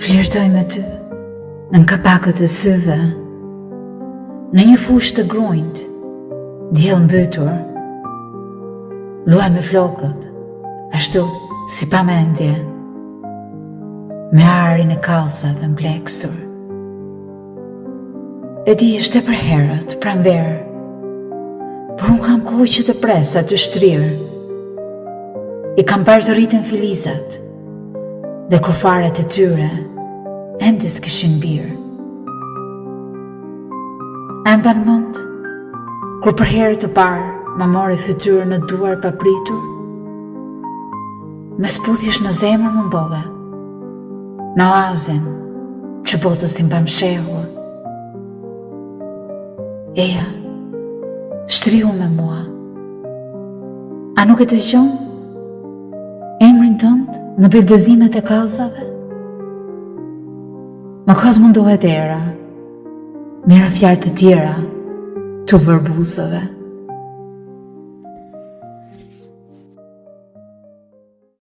Flirtoj me ty nën kapakët e syve, në një fushë të grunjtë, diellmbytur, luaj me flokët, ashtu si pa mendje, me arin e kallzave mpleksur. E di, është tepër herët, pranverë, por unë kam kohë që të pres aty shtrirë. I kam parë të rriten filizat, dhe kur farat e tyre ende s'kishin mbirë. A e mban mend, kur për herë të parë ma more fytyrën në duar papritur? Mes puthjesh në zemër më mbolle, në oazin që botës i mban fshehur. Eja, shtrihu me mua, a nuk e dëgjon? Emrin tënd në belbëzimet e kallzave? Më kot mundohet era, merr fjalë të tjera t'u vërë buzëve.